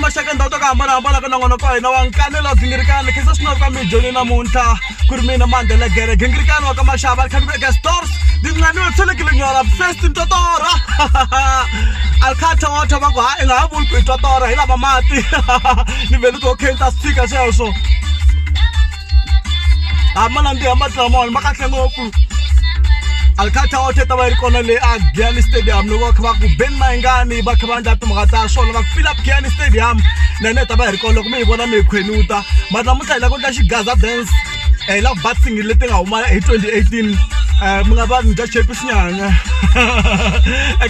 maxaka ndhawu to ku hambanahambana ka nongonoko wa hina wa nkanelo wa gingirikani khensa swinene ka mi joni namuntlha ku ri mina mandela gere gingirikani wa ka maxava ri kha ni eka stores ndinganiwe tshelekile nyora first ntotora alkhatha water va ku ha i nga ha vuli ku i twa torha hi lava mati ni vhele ku okay ni ta swi tshika sweswo a ma nandziha mati lamawani ma kahle ngopfu alkhatha water ta va yi ri kona le a Giyani Stadium loko va kha va ku Ben Mayengani va kha va endla timhaka ta swona va ku fill up Giyani Stadium na hina hi ta va hi ri kona loko mi hi vona mi hi khwenuta mara namuntlha hi lava ku endla xigaza dance hi lava ku ba single leti nga huma hi 2018 mi nga va ni dya chepi xinyanya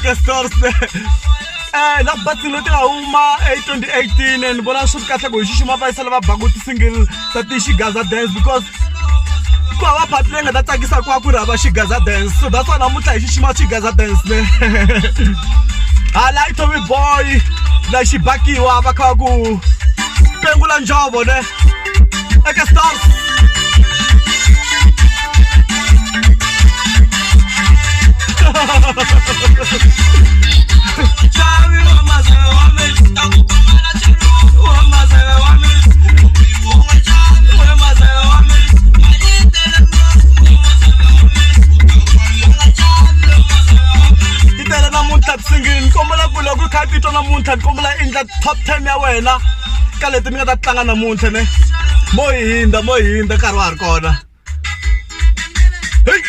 eka stores la ku ba single leti nga huma hi 2018 ni vona swi ri kahle ku hi xixima vayisa lava baku ti-single ta ti xigaza dance because ku hava phati leyi nga ta tsakisa ku va ku ri hava xigaza dance so that's why namuntlha hi xixima xigaza dance ne hala i Tommy Boy la xibakiwa va kha va ku pengula njovo ne eka stars Ti tele namuntlha tisingini ni kombela ku loko u kha titwa namuntlha ni kombela endla top 10 ya wena ka leti ni nga ta tlanga namuntlha ne mo hi hindza mo hi hindza nkarhi wa ha ri kona hey!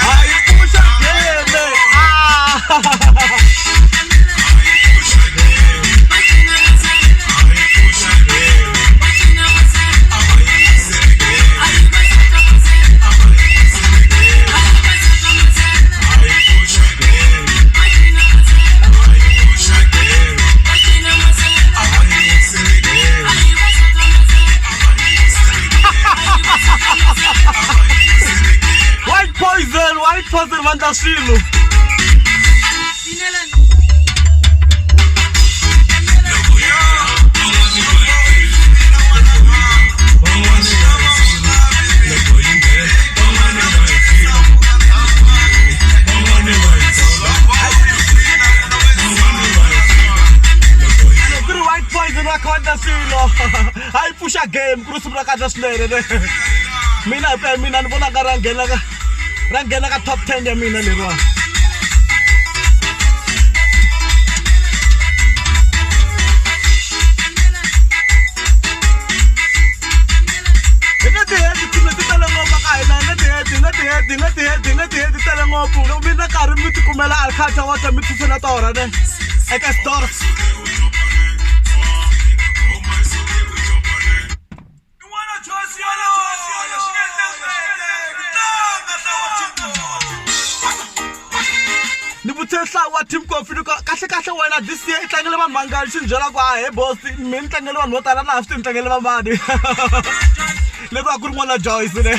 Hayi pfuxa game ah! White poison, white poison vandla swilo. Ku ri white poison va khonda swilo a yi pfuxa game ku ri siku ra kahle swinene ne mina hi ku ya hi mina ni vona nga ra nghena ka ra nghena ka top 10 ya mina leriwani hi nga ti heti kumbe ti tele ngopfu ka hina hi nga ti heti hi nga ti heti hi nga ti heti hi nga ti heti tele ngopfu loko mi na nkarhi mi tikumela alkhatha water mi tshusela torha ne eka stores Ni vutise nhlayo wa team coffee ni ku kahle kahle wena this year i tlangele vanhu vangani xi ni byela ku a he boss me ni tlangele vanhu vo tala na ha swi tivi ni tlangele vamani lero a ku ri n'wana Joyce ne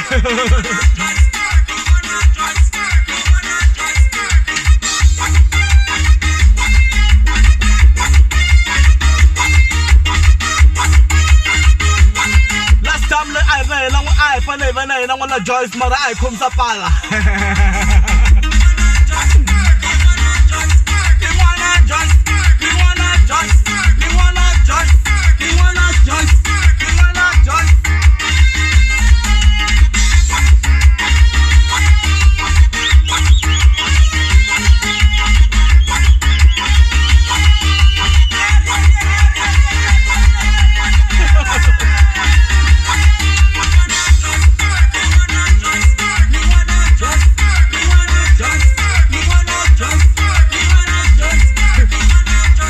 last time leyi a hi ri na yena a hi fanele hi va na yena n'wana Joyce mara a hi khomisa pala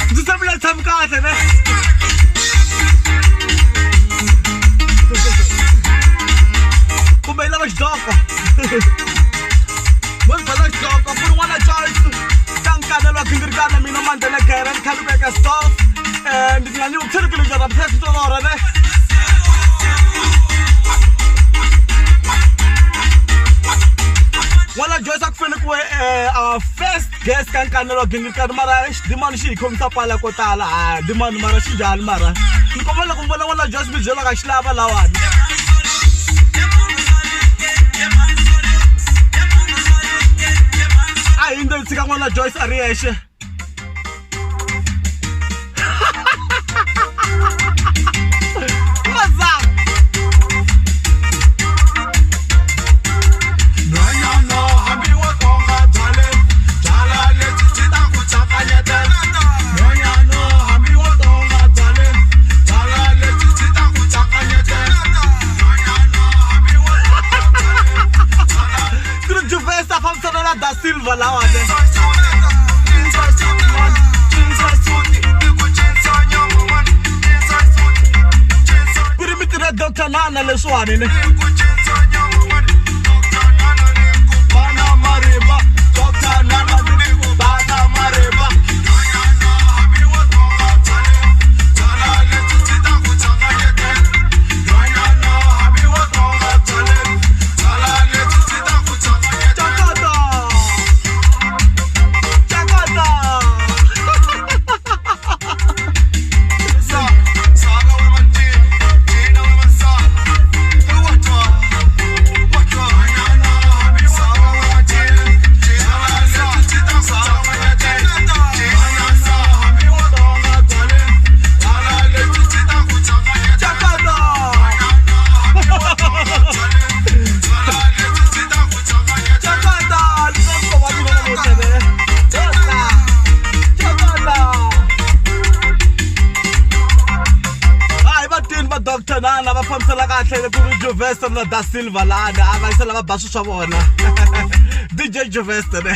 Ndzi tshame tshami kahle ne kumbe yi lava xidloko mo swi baza xidloko ku ri n'wana Choice ka nkanelo wa gingirikana mina Mandela Gere ni kha ni ku eka stop ndzi nga ni ku tshirikile njhani a ne n'wana Joyce a ku fanele ku our first Guest ka nkanelo wa gingirikani mara xidimani xi hi khomisa pala ko tala ha dimani mara xi njhani mara ni kombela ku vona n'wana Josh mi byela ka xi lava lawani a hindze hi tshika n'wana Joyce a ri yexe. What's up? Nhwanyana hambi wo tonga byale byala lebyi byi ta ku tsakanyetela Nhwanyana hambi wo tonga byale byala lebyi byi ta ku tsakanyetela Nhwanyana hambi wo tonga byale byala Ku ri Juvesa fambisana na Da Silva lawani. Ku ri mitirho ya Doctor Nana leswiwani ne. Chakata! Chakata! Chakata! Chakata! Chakata! Hayi vatini va Doctor Nana va fambisela kahle ku ri Juvester na Da Silva lana a va yisela va ba swi swa vona DJ Juvester ne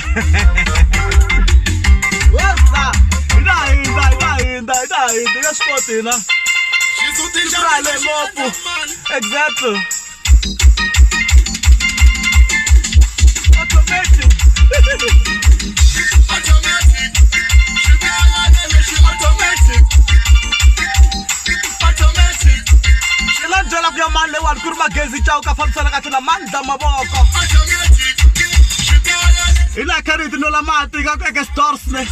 Wesa hina hindza hina hindza hina hindza hi nga swi koti hina Swi ngopfu exactly Automatic. Ni la byela ku ya mani leyiwani ku ri magezi chauka fambisana kahle na mandla mavoko hi laha khariti no la mati nga ku eke stores ne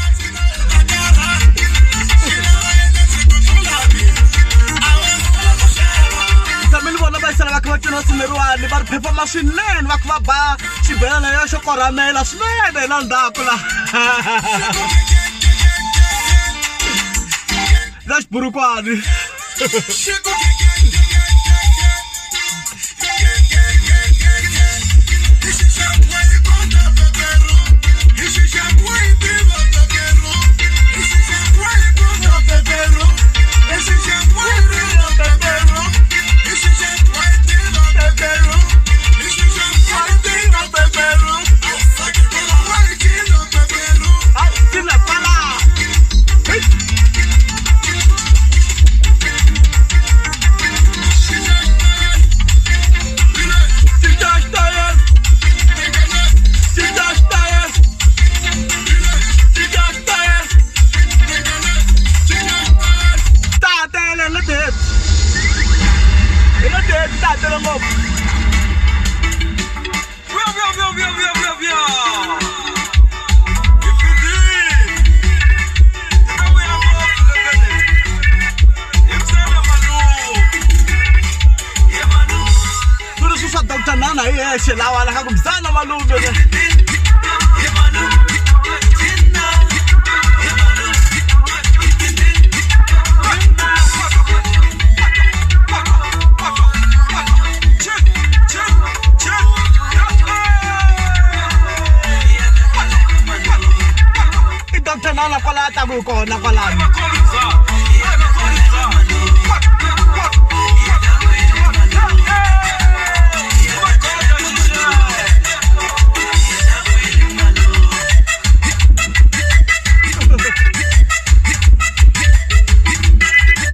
tshame ni vona va yisela va kha va cina swineriwani va ri performa swinene va kha va ba xibelana ya xo korhamela swinene la ndzhaku la la xiburukwani Ku ri swi swa Doctor Nana hi yexe lawa la ka ku mzana malume ne. I Doctor Nana kwala a taku hi kona kwalano.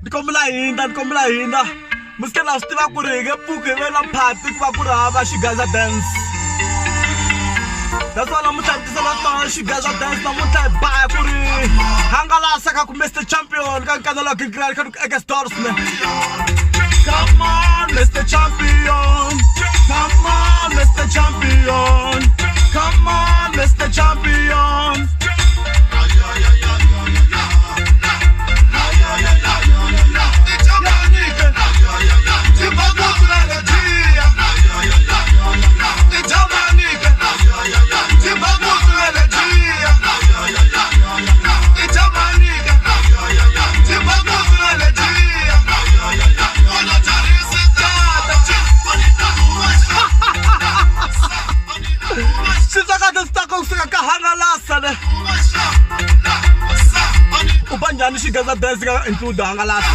Ni kombela hindza ni kombela hindza mi sike na swi tiva ku ri hi nge pfuki hi ve na mphati ku va ku ri hava xigaza dance that's why namuntlha hi tisela tona xigaza dance namuntlha hi ba ku ri hangalasa ka ku Mr Champion ka nkanelo wa Gingirani ka ku eka stores ne Come on Mr Champion Come on Mr Champion Come on Mr Champion Njhani xigaza dance ka include hangalasa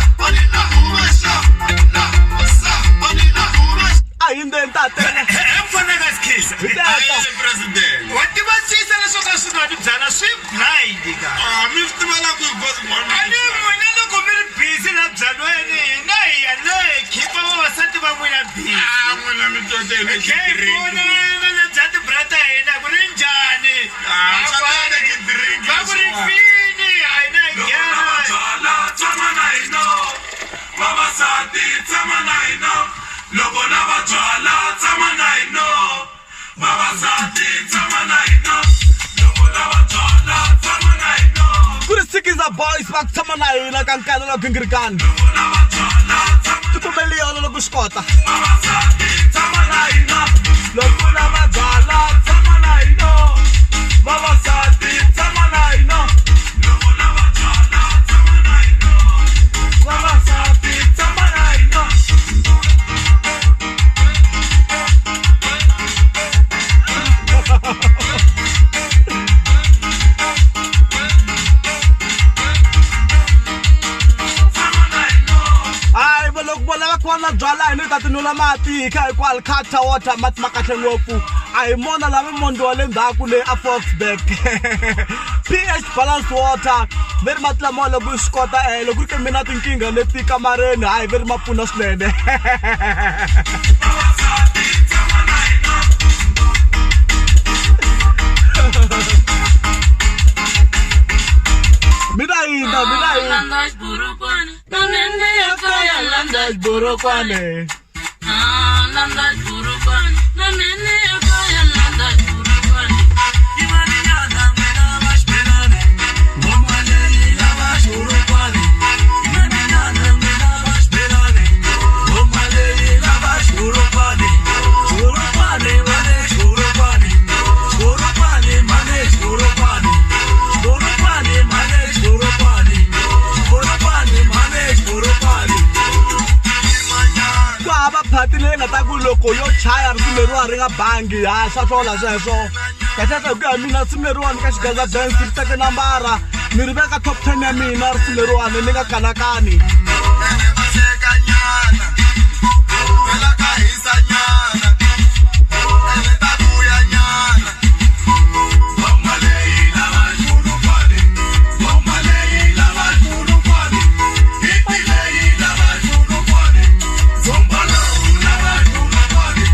a hi ndzeni tatena Hi teka. President. Wa tivasisa leswaku a swi nga ti byala swi blind ka. Ah, mi swi tiva la ku hi boss n'wana. A ni n'wina loko mi ri busy la byalweni hina hi ya le hi khipa vavasati va n'wina busy. Ah, n'wina mi totele Hi pfuna na bya tibra ta hina ku ri njhani? Ah, swa tele ti-drink Va ku ri leswiwani. fini a hina hi Loko nghena. lava byala tshama na hina vavasati tshama na hina loko lava byala tshama na hina vavasati tshama na hina loko lava byala tshama na hina Ku ri Sikiza Boys va ku tshama na hina ka nkanelo wa gingirikani. lava byala tshama Tikumeli yona loko swi kota. vavasati tshama na hina Loko lava byala tshama na hina vavasati tshama na hina loko lava byala tshama na hina vavasati tshama na hina. tshama na hina Hayi vo loko vona va kha na byala hi ni ta tinwela mati hi kha hi ku alcata water mati ma kahle ngopfu a hi mona lama mondiwa le ndzhaku le a Foxburg pH balance water ve ri mati lamawa loko swi kota um loko ri ke mi na tinkingha leti kamareni hayi ve ri ma pfuna swinene vavasati tshama na hina mina hina mina hina Xiborokwane Ku hava phati leyi nga ta ku loko yo chaya risimu leriwa ri nga bangi ha swa hlola sweswo kahlekahle hi ku ya mina risimu leriwani ka xigaza dance ri teke nambara ni ri veka top 10 ya mina risimu leriwani ni nga kanakani Ene va seka nyana. Vela ka hisa nyana. Ene ta vuya nyana. ngoma leyi lava xurupani ngoma leyi lava xurupani hiti leyi lava xurupani dzomba lowu lava xurupani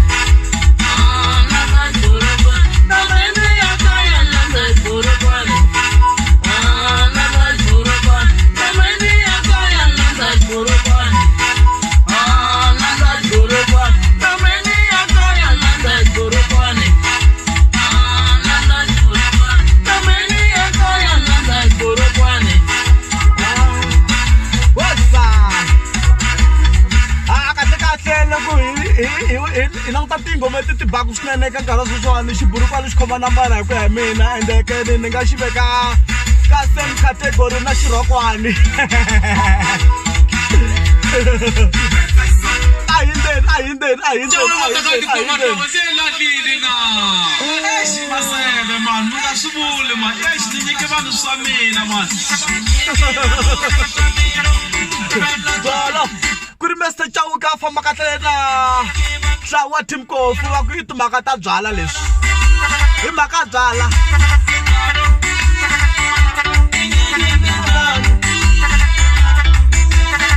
What's Ah, kahle kahle loko hi hi hi hi languta tinghoma leti ti baku swinene ka nkarhi wa sweswiwani xiburukwani xi khoma nambara hi ku ya hi mina ende ke ni ni nga xi veka ka same category na xirhokwani a hi ndzeni a hi ndzeni a hi ndzeni a hi ndzeni a hi ndzeni Se lahlile na exi maseve mani mi nga swi vuli mani exi ni nyike vanhu swa mina mani Byala ku ri Mr Chauke a famba kahle na ntlawa wa Team Kofi va ku i timhaka ta byala leswi hi mhaka byala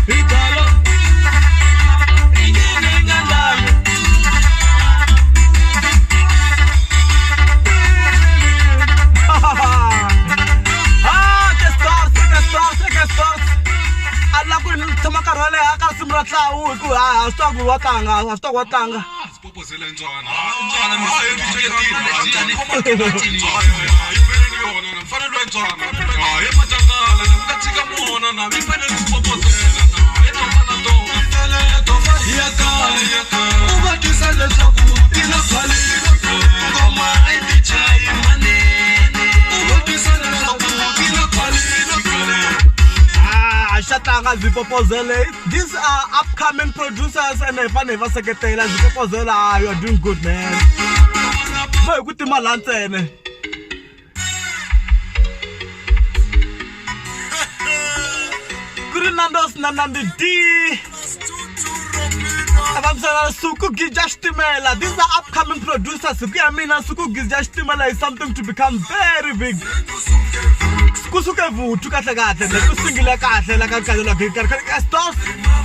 hi byala Ah, ke stars, ke stars, ke stars. A la ku tshama nkarhi wo leha ka risimu ra ntlawu hi ku ha ha swi tiva ku wa tlanga, ha swi tiva ku wa tlanga. Popozela ntswana Ah, xa tlanga Zipopozele. These are upcoming producers and hi fanele hi va seketela. Zipopozele, ah, you are doing good man. Va hi ku tima laha ntsena. ri Nandos na Nandi D a fambisana na Suku Gija Xitimela. These are upcoming producers. Hi ku ya mina Suku Gija Xitimela is something to become very big. Ku suke vuthu kahle kahle ne ku singile kahle la ka nkanelo Estos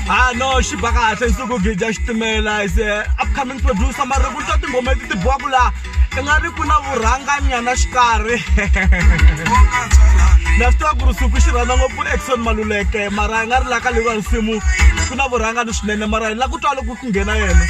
ah no xi ba kahle Suku Gija Xitimela is a upcoming producer mara ku twa tinghoma leti ti biwaku laha i nga ri ku na vurhanganyana xikarhi na swi tiva ku ri suku xi rhandza ngopfu Exxon Maluleke mara i nga ri la ka leriwa risimu ku na vurhangani swinene mara hi la ku twa loko ku nghena yena.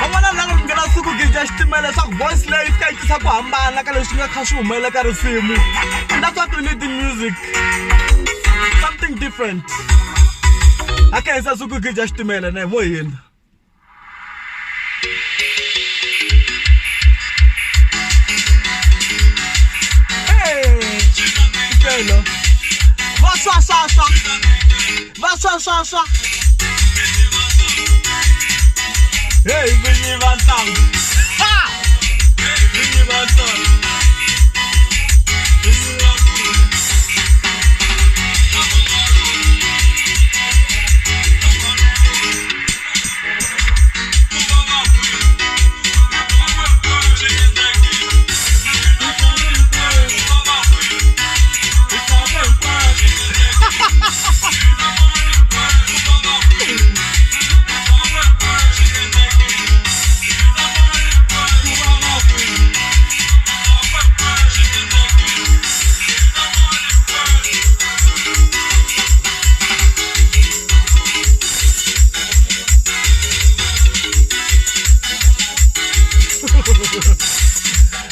Van'wana lava ku nghena siku gija xitimela leswaku voice leyi fika yi tisa ku hambana ka leswi nga kha swi humelela ka risimu. And that's what we need in music, something different. A khensa siku gija xitimela ne mo hina. Hey, va swa swa swa va swa swa swa hey vinyi va ntlangu ha vinyi va ntlangu.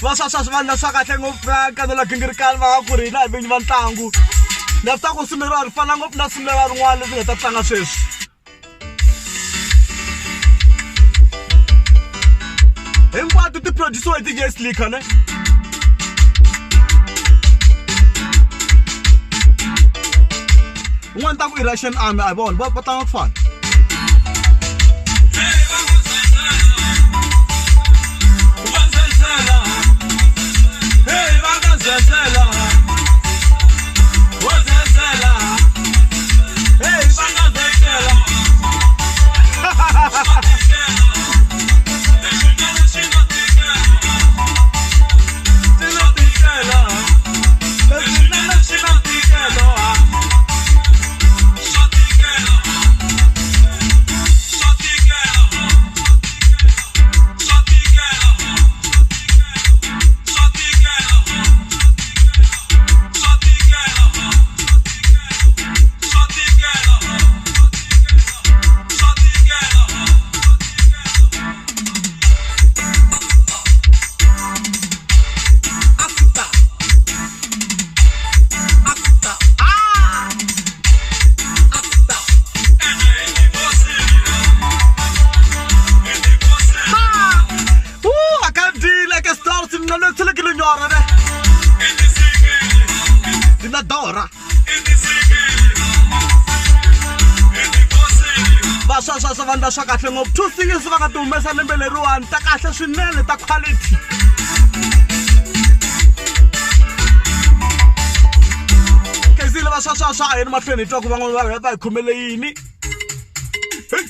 Va swa swa swivandla swa kahle ngopfu ka kanela gingirikani va nga ku ri hina hi vinyi va ntlangu na swi ta ku nsimu leriwa ri fana ngopfu na nsimu leriwa rin'wana leri nga ta tlanga sweswi. Hinkwato ti produciwa hi DJ Slicker ne. Un'wana ta ku i Russian Army a hi vona va tlanga ku fana. Swa vandla swa kahle ngopfu two singles va nga ti humesa lembe leriwani ta kahle swinene ta quality. Khensile va swa swa swa a yeni mahlweni hi twa ku van'wana va va hi khomele yini. Hey.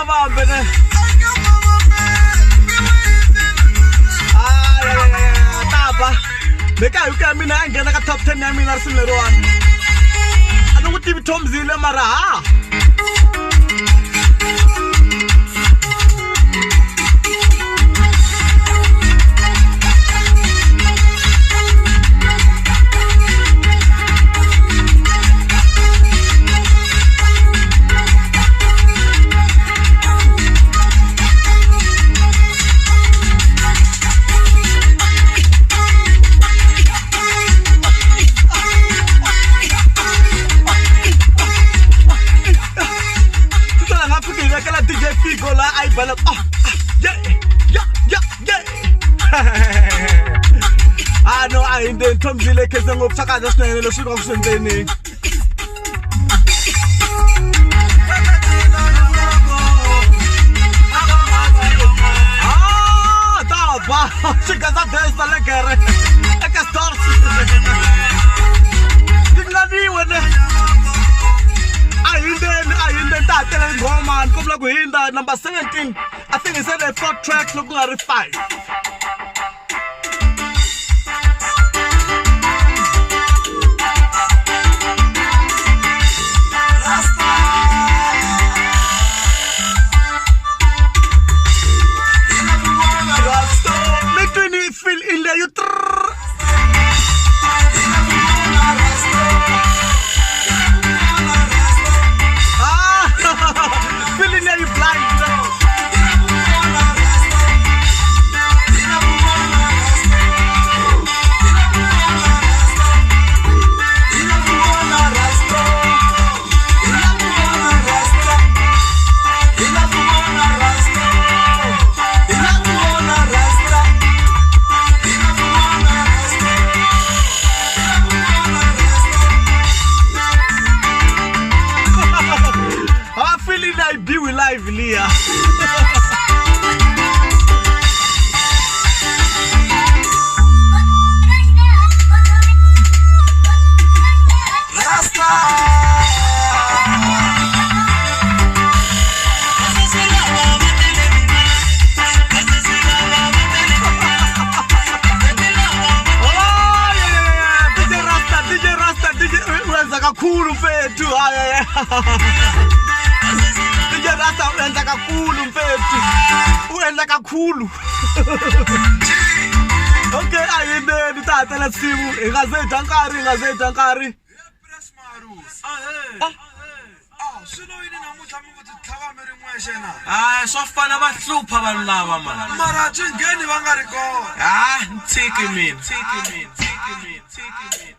mavambe ne taba leka hi ku ya mina ya nghena ka top 10 ya mina risimu leriwani a ni n'wi tivi Thomzile mara ha Swi nga fiki hi vekela DJ Figo la a yi bela ah, ah, yeah, yeah, yeah, yeah. Ah no a hi ndzeni Thomzile khense ngopfu swa kahle swinene leswi nga ku swi endleni. Ah, ta ba xigaza dance legere eka stars ti laviwe ne a hindzeni a hindzeni ta ha tele nghoma ni kombela ku hindza number 17 I think he said a four tracks loko ku nga ri five. Mi twini feel in there you trrr. Ah, feel in there you blind. Ah, feeling I be with live liya. Oh, yeah, yeah, yeah. DJ Rasta, DJ Rasta, DJ wenza kakhulu mfethu. Hayi, hayi. DJ Rasta uyenza kakhulu mfethu. Uyenza kakhulu. Okay, ayindeni tata la nsimu hi nga ze hi dya nkarhi, hi nga ze hi dya nkarhi. Hayi swa fana va hlupha vanhu lava mani. Mara byi ngheni va nga ri kona. Ha ni tshiki mina. Tshiki mina. Tshiki mina. Tshiki mina.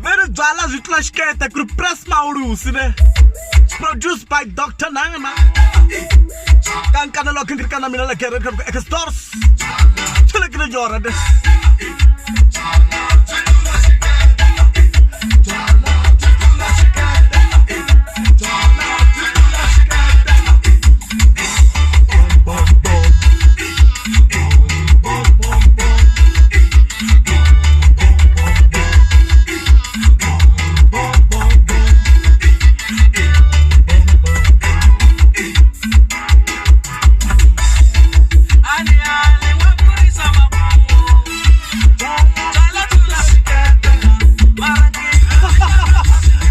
Ve ri byala byi tlula xikete ku ri press mawulusi ne. It's produced by Dr. Nana. Ka nkanelo wa khingirikana mina la Gere eka stores. Thulekile jora ne.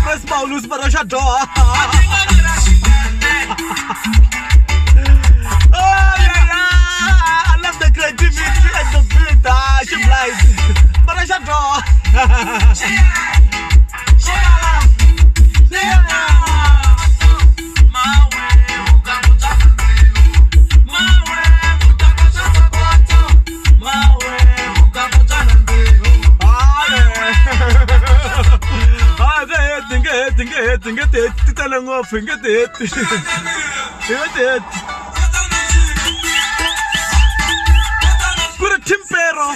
Press Paulus mara xa dyoha. Oh, yeah, yeah. I love the creativity and the beat. Ah, she blind. Mara xa dyoha. Ah, nge heti, nge heti, nge heti, nge ti heti, ti tele ngopfu, nge ti heti. Hi nge ti heti. Ku ri Timpero.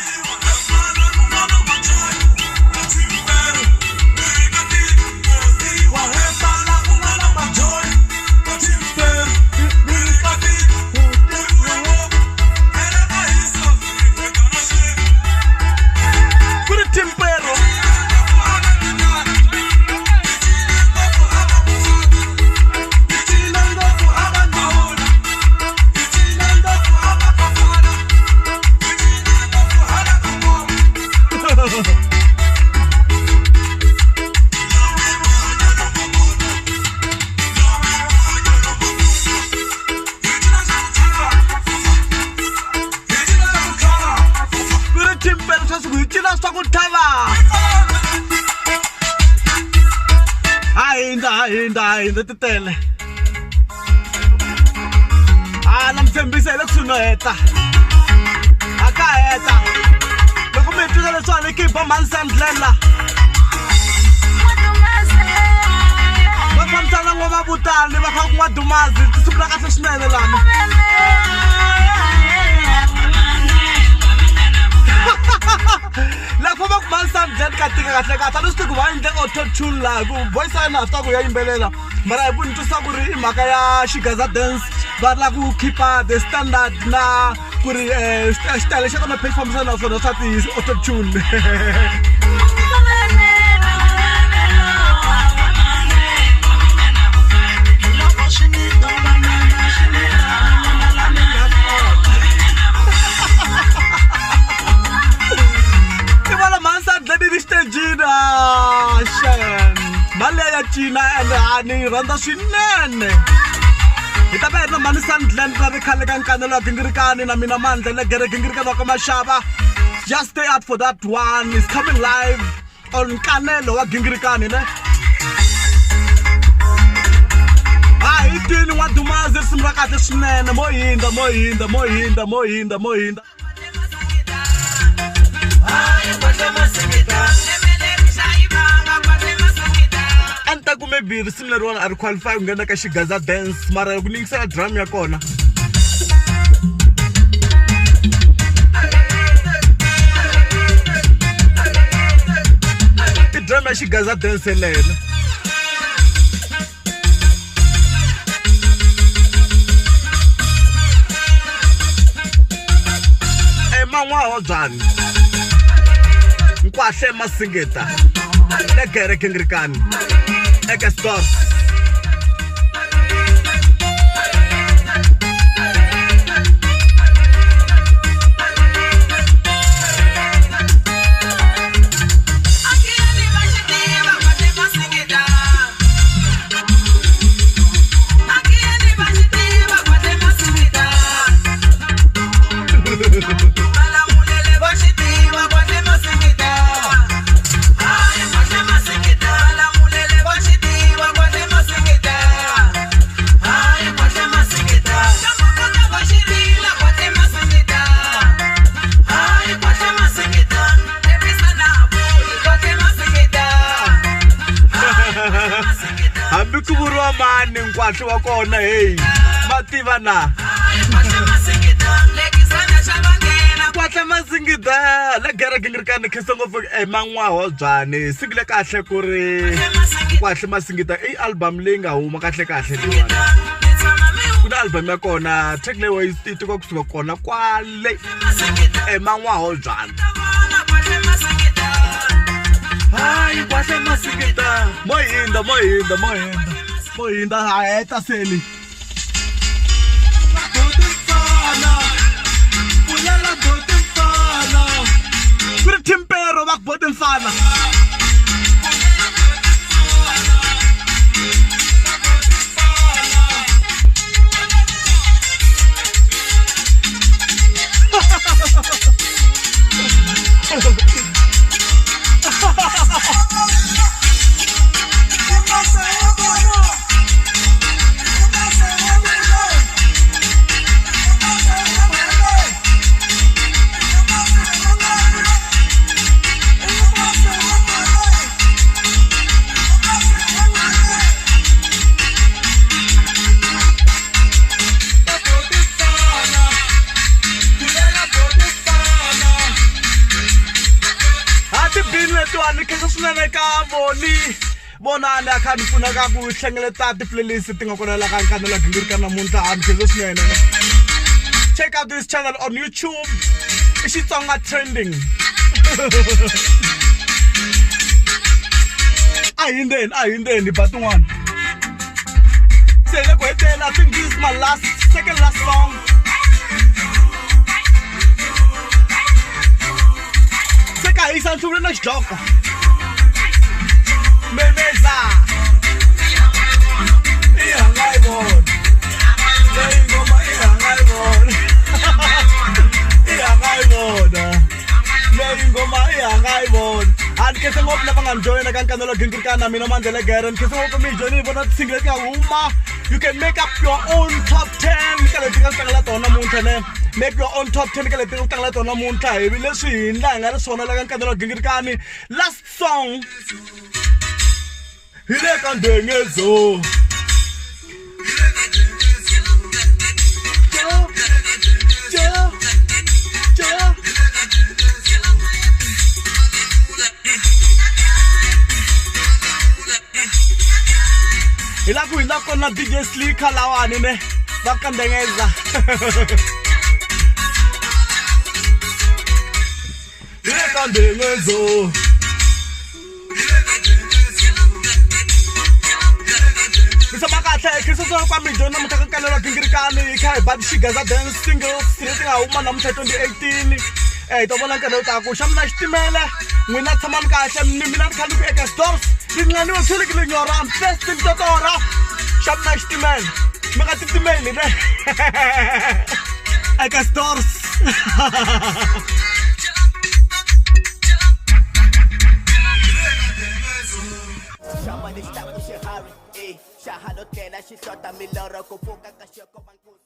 Ku ri Timpero. hindza ha hindza ha hindza ti tele a na mi tshembisa hi le kusuhi no heta a ka heta loko mi hi twisa leswiwani ki ba mhani sandlela va fambisana ngoma vutali va kha ku n'wadumazi ti sungula kahle swinene lana la ku famba ku mhani sandlela ka tika kahle kahle a ni swi tivi ku va endle auto tune laha ku voice ya yena ha swi tiva ku ya yimbelela mara hi ku ni twisa ku ri i mhaka ya xigaza dance va lava ku khipa the standard na ku ri um xitayele xa kona phe xi fambisana na swona swa ti-auto tune. I vona mhani sandleni ni xitejini ah, xem mhani leya ya cina ende a ni yi rhandza swinene hi ta va hi ri na mhani sandland ra ri khale ka nkanelo wa gingirikani na mina mandla le gere gingirikani wa ka maxava just stay out for that one is coming live on nkanelo wa gingirikani ne a hi twini n'wadumazi risimu ra kahle swinene mo hindza mo hindza mo hindza mo hindza mo hindza A ni ta ku maybe risimu leriwani a ri qualify ku nghena ka xigaza dance mara loko ni yingisela drum ya kona i drum ya xigaza dance yeleyo. Eman'waho byani nkwahle masingita legere gingirikani eka stores. Hambi ku vuriwa mani nkwahli wa kona heyi ma tiva na kwahla masingita la gereke ngirikani khensa ngopfu eman'waho byani singile kahle ku ri kwahla masingita i album leyi nga huma kahle kahle leyiwani ku na album ya kona track leyi yi tiko kusuka kona kwale eman'waho byani hayi kwahla masingita mo hindza mo hindza mo hindza mo hindza ha heta seli ku ri timpero va ku boti mfana. Ha tibini letiwani khensa swinene ka voni vonani a kha ni pfuna ka ku hlengeleta ti-playlist ti nga kona la ka nkanelo gingirika namuntlha ha ni khensa swinene. Check out this channel on YouTube, i Xitsonga Trending. A hi hindzeni a hi hindzeni hi ba tin'wana se hi le ku heteni. I think this is my last second last song. Se ka hisa nhluvule na xidloko memeza i hanga yi vona leyi ngoma i hanga yi vona i hanga yi vona leyi ngoma i hanga yi vona a ni khense ngopfu. ngopfu lava nga ni joyina ka nkanelo gingirikani na mina Mandela Gere. Ni khensa ngopfu mi hi joyinile vona ti-single leti nga huma. You can make up your own top 10 ka leti nga tlangela tona namuntlha ne. Make your own top 10 ka leti nga tlangela tona namuntlha hi leswi hina hi nga ri swona la ka nkanelo gingirikani. Last song hi le ka ndengezo. Hi la ku hi la kona DJ Slicker lawani ne va ka ndengeza. Hi le ka ndengezo. Misava kahle Christopher kwa mijo namuntlha ka nkanelo wa gingirikani hi kha hi ba xigaza dance singles leti nga huma namuntlha 2018 eh hi ta vona nkarhi lowu taku xa mina xitimele n'wina tshamani kahle ni mina ni kha ni ku eka stores ringaniwe thuliki lenyora first mtotora xa mina xitimele mi nga titimeli ne eka stores. Xava lexi taku xiharhi, eh, xa ha lo tlela xi hlota milorho ku pfuka ka xoko va nkuzi.